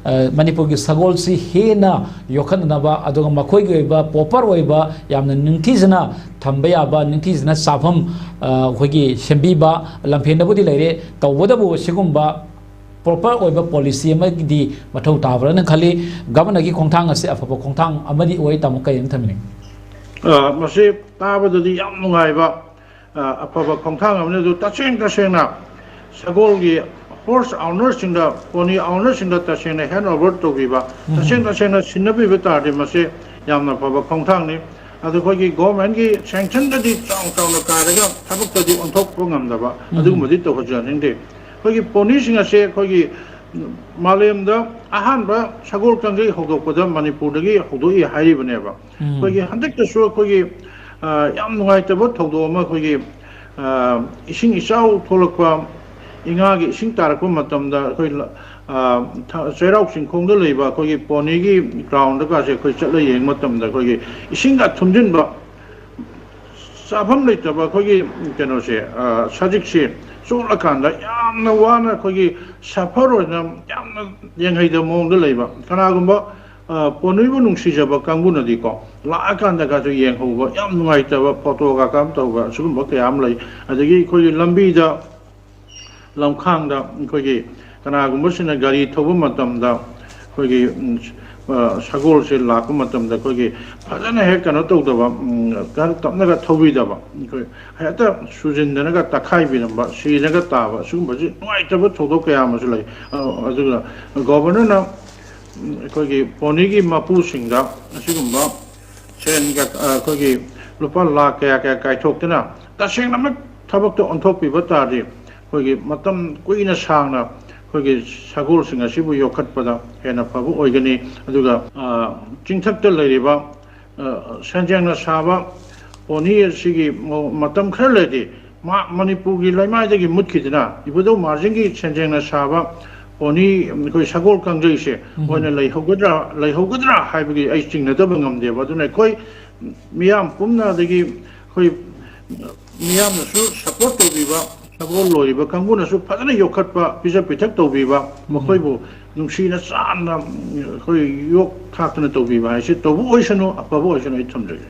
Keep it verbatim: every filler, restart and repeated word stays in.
ꯑ, ꯃꯅꯤꯄꯨꯔꯒꯤ ꯁꯒꯣꯜꯁꯤ ꯍꯦꯟꯅ ꯌꯣꯛꯈꯠꯅꯅꯕ, ꯑꯗꯨꯒ ꯃꯈꯣꯏꯒꯤ ꯑꯣꯏꯕ ꯄ꯭ꯔꯣꯄꯔ ꯑꯣꯏꯕ, ꯌꯥꯝꯅ ꯅꯤꯡꯊꯤꯖꯅ ꯊꯝꯕ ꯌꯥꯕ, ꯅꯤꯡꯊꯤꯖꯅ ꯆꯥꯐꯝ, ꯑ, ꯑꯩꯈꯣꯏꯒꯤ ꯁꯦꯝꯕꯤꯕ, ꯂꯝꯐꯦꯟꯗꯕꯨꯗꯤ ꯂꯩꯔꯦ, ꯇꯧꯕꯇꯕꯨ ꯁꯤꯒꯨꯝꯕ ꯄ꯭ꯔꯣꯄꯔ ꯑꯣꯏꯕ ꯄꯣꯂꯤꯁꯤ ꯑꯃꯒꯤꯗꯤ ꯃꯊꯧ ꯇꯥꯕ꯭ꯔꯥꯅ ꯈꯜꯂꯤ꯫ ꯒꯚꯔꯅꯔꯒꯤ ꯈꯣꯡꯊꯥꯡ ꯑꯁꯤ ꯑꯐꯕ ꯈꯣꯡꯊꯥꯡ ꯑꯃꯗꯤ ꯑꯣꯏ, ꯇꯥꯃꯣ, ꯀꯔꯤ ꯑꯃ ꯊꯝꯕꯤꯅꯤꯡꯉꯤ? ꯑ, ꯃꯁꯤ ꯇꯥꯕꯗꯗꯤ ꯌꯥꯝ ꯅꯨꯡꯉꯥꯏꯕ, ꯑ, ꯑꯐꯕ ꯈꯣꯡꯊꯥꯡ ꯑꯃꯅꯤ꯫ ꯑꯗꯨ ꯇꯁꯦꯡ ꯇꯁꯦꯡꯅ ꯁꯒꯣꯜꯒꯤ ꯍꯣꯔꯁ ꯑꯣꯅꯔꯁꯤꯡꯗ, ꯄꯣꯅꯤ ꯑꯣꯅꯔꯁꯤꯡꯗ ꯇꯁꯦꯡꯅ ꯍꯦꯟ ꯑꯣꯚꯔ ꯇꯧꯕꯤꯕ, ꯎꯝ꯫ ꯇꯁꯦꯡ ꯇꯁꯦꯡꯅ ꯁꯤꯟꯅꯕꯤꯕ ꯇꯥꯔꯗꯤ ꯃꯁꯤ ꯌꯥꯝꯅ ꯐꯕ ꯈꯣꯡꯊꯥꯡꯅꯤ꯫ ꯑꯗꯨ ꯑꯩꯈꯣꯏꯒꯤ ꯒꯣꯔꯃꯦꯟꯒꯤ ꯁꯦꯡꯁꯟꯗꯗꯤ ꯆꯥꯎ ꯆꯥꯎꯅ ꯀꯥꯏꯔꯒ ꯊꯕꯛꯇꯗꯤ ꯑꯣꯟꯊꯣꯛꯄ ꯉꯝꯗꯕ, ꯎꯝ꯫ ꯑꯗꯨꯒꯨꯝꯕꯗꯤ ꯇꯧꯍꯟꯖꯅꯤꯡꯗꯦ꯫ ꯑꯩꯈꯣꯏꯒꯤ ꯄꯣꯅꯤꯁꯤꯡ ꯑꯁꯦ ꯑꯩꯈꯣꯏꯒꯤ ꯃꯥꯂꯦꯝꯗ ꯑꯍꯥꯟꯕ ꯁꯒꯣꯜ ꯀꯥꯡꯖꯩ ꯍꯧꯗꯣꯛꯄꯗ ꯃꯅꯤꯄꯨꯔꯗꯒꯤ ꯍꯧꯗꯣꯛꯏ ꯍꯥꯏꯔꯤꯕꯅꯦꯕ꯫ ꯎꯝ꯫ ꯑꯩꯈꯣꯏꯒꯤ ꯍꯟꯗꯛꯇꯁꯨ ꯑꯩꯈꯣꯏꯒꯤ, ꯑ, ꯌꯥꯝ ꯅꯨꯡꯉꯥꯏꯇꯕ ꯊꯧꯗꯣꯛ ꯑꯃ, ꯑꯩꯈꯣꯏꯒꯤ, ꯑ, ꯏꯁꯤꯡ ꯏꯆꯥꯎ ꯊꯣꯛꯂꯛꯄ, ꯏꯉꯥꯒꯤ ꯏꯁꯤꯡ ꯇꯥꯔꯛꯄ ꯃꯇꯝꯗ ꯑꯩꯈꯣꯏ ꯂ-, ꯑ, ꯊ-, ꯆꯩꯔꯥꯎ ꯆꯤꯡꯈꯣꯡꯗ ꯂꯩꯕ ꯑꯩꯈꯣꯏꯒꯤ ꯄꯣꯅꯤꯒꯤ ꯒ꯭ꯔꯥꯎꯟꯗꯒꯁꯦ ꯑꯩꯈꯣꯏ ꯆꯠꯂ ꯌꯦꯡꯕ ꯃꯇꯝꯗ ꯑꯩꯈꯣꯏꯒꯤ ꯏꯁꯤꯡꯒ ꯊꯨꯝꯖꯤꯟꯕ, ꯆꯥꯐꯝ ꯂꯩꯇꯕ ꯑꯩꯈꯣꯏꯒꯤ ꯀꯩꯅꯣꯁꯦ, ꯑ, ꯁꯖꯤꯛꯁꯦ ꯆꯣꯠꯂꯀꯥꯟꯗ ꯌꯥꯝꯅ ꯋꯥꯅ ꯑꯩꯈꯣꯏꯒꯤ ꯁꯐꯔ ꯑꯣꯏꯅ ꯌꯥꯝꯅ ꯌꯦꯡꯍꯩꯗꯕ ꯃꯑꯣꯡꯗ ꯂꯩꯕ꯫ ꯀꯅꯥꯒꯨꯝꯕ, ꯑ, ꯄꯣꯅꯤꯕꯨ ꯅꯨꯡꯁꯤꯖꯕ ꯀꯥꯡꯕꯨꯅꯗꯤꯀꯣ ꯂꯥꯛꯑꯀꯥꯟꯗꯒꯁꯨ ꯌꯦꯡꯍꯧꯕ, ꯌꯥꯝ ꯅꯨꯡꯉꯥꯏꯇꯕ, ꯐꯣꯇꯣꯒ ꯀꯥꯞ ꯇꯧꯕ, ꯁꯤꯒꯨꯝꯕ ꯀꯌꯥ ꯑꯃ ꯂꯩ꯫ ꯑꯗꯒꯤ ꯑꯩꯈꯣꯏꯒꯤ ꯂꯝꯕꯤꯗ, ꯂꯝꯈꯥꯡꯗ ꯑꯩꯈꯣꯏꯒꯤ ꯀꯅꯥꯒꯨꯝꯕꯁꯤꯡꯅ ꯒꯥꯔꯤ ꯊꯧꯕ ꯃꯇꯝꯗ ꯑꯩꯈꯣꯏꯒꯤ, ꯎꯝ, ꯑ, ꯁꯒꯣꯜꯁꯦ ꯂꯥꯛꯄ ꯃꯇꯝꯗ ꯑꯩꯈꯣꯏꯒꯤ ꯐꯖꯅ ꯍꯦꯛ ꯀꯩꯅꯣ ꯇꯧꯗꯕ, ꯎꯝ, ꯈꯔ ꯇꯞꯅꯒ ꯊꯧꯕꯤꯗꯕ, ꯑꯩꯈꯣꯏ ꯍꯦꯛꯇ ꯁꯨꯖꯤꯟꯗꯅꯒ ꯇꯛꯈꯥꯏꯕꯤꯔꯝꯕ, ꯁꯤꯔꯒ ꯇꯥꯕ, ꯁꯤꯒꯨꯝꯕꯁꯤ ꯅꯨꯡꯉꯥꯏꯇꯕ ꯊꯧꯗꯣꯛ ꯀꯌꯥ ꯑꯃꯁꯨ ꯂꯩ꯫ ꯑ, ꯑꯗꯨꯒ ꯒꯣꯕꯔꯅꯔꯅ, ꯎꯝ, ꯑꯩꯈꯣꯏꯒꯤ ꯄꯣꯅꯤꯒꯤ ꯃꯄꯨꯁꯤꯡꯗ ꯑꯁꯤꯒꯨꯝꯕ ꯁꯦꯟꯒ, ꯑ, ꯑꯩꯈꯣꯏꯒꯤ ꯂꯨꯄꯥ ꯂꯥꯈ ꯀꯌꯥ ꯀꯌꯥ ꯀꯥꯏꯊꯣꯛꯇꯅ ꯇꯁꯦꯡꯅꯃꯛ ꯊꯕꯛꯇ ꯑꯣꯟꯊꯣꯛꯄꯤꯕ ꯇꯥꯔꯗꯤ, ꯑꯩꯈꯣꯏꯒꯤ ꯃꯇꯝ ꯀꯨꯏꯅ ꯁꯥꯡꯅ ꯑꯩꯈꯣꯏꯒꯤ ꯁꯒꯣꯜꯁꯤꯡ ꯑꯁꯤꯕꯨ ꯌꯣꯛꯈꯠꯄꯗ ꯍꯦꯟꯅ ꯐꯕ ꯑꯣꯏꯒꯅꯤ꯫ ꯑꯗꯨꯒ, ꯑ, ꯆꯤꯡꯊꯛꯇ ꯂꯩꯔꯤꯕ, ꯑ, ꯁꯦꯟꯖꯦꯡꯅ ꯁꯥꯕ ꯄꯣꯅꯤ ꯑꯁꯤꯒꯤ ꯃ-, ꯃꯇꯝ ꯈꯔ ꯂꯩꯔꯗꯤ ꯃꯥ ꯃꯅꯤꯄꯨꯔꯒꯤ ꯂꯩꯃꯥꯏꯗꯒꯤ ꯃꯨꯠꯈꯤꯗꯅ ꯏꯕꯨꯙꯧ ꯃꯥꯔꯖꯤꯡꯒꯤ ꯁꯦꯟꯖꯦꯡꯅ ꯁꯥꯕ ꯄꯣꯅꯤ, ꯑꯩꯈꯣꯏ ꯁꯒꯣꯜ ꯀꯥꯡꯖꯩꯁꯦ ꯎꯝ꯫ ꯑꯣꯏꯅ ꯂꯩꯍꯧꯒꯗ꯭ꯔꯥ, ꯂꯩꯍꯧꯒꯗ꯭ꯔꯥ ꯍꯥꯏꯕꯒꯤ ꯑꯩ ꯆꯤꯡꯅꯗꯕ ꯉꯝꯗꯦꯕ꯫ ꯑꯗꯨꯅ ꯑꯩꯈꯣꯏ ꯃꯤꯌꯥꯝ ꯄꯨꯝꯅ, ꯑꯗꯒꯤ ꯑꯩꯈꯣꯏ ꯃꯤꯌꯥꯝꯅꯁꯨ ꯁꯞꯄꯣꯔꯠ ꯇꯧꯕꯤꯕ, ꯁꯒꯣꯜ ꯂꯣꯏꯔꯤꯕ ꯀꯥꯡꯕꯨꯅꯁꯨ ꯐꯖꯅ ꯌꯣꯛꯈꯠꯄ, ꯄꯤꯖ ꯄꯤꯊꯛ ꯇꯧꯕꯤꯕ, ꯃꯈꯣꯏꯕꯨ ꯅꯨꯡꯁꯤꯅ ꯆꯥꯟꯅ ꯑꯩꯈꯣꯏ ꯌꯣꯛ ꯊꯥꯛꯇꯅ ꯇꯧꯕꯤꯕ ꯍꯥꯏꯁꯦ ꯇꯧꯕ ꯑꯣꯏꯁꯅꯨ, ꯑꯐꯕ ꯑꯣꯏꯁꯅꯨ, ꯑꯩ ꯊꯝꯖꯒꯦ꯫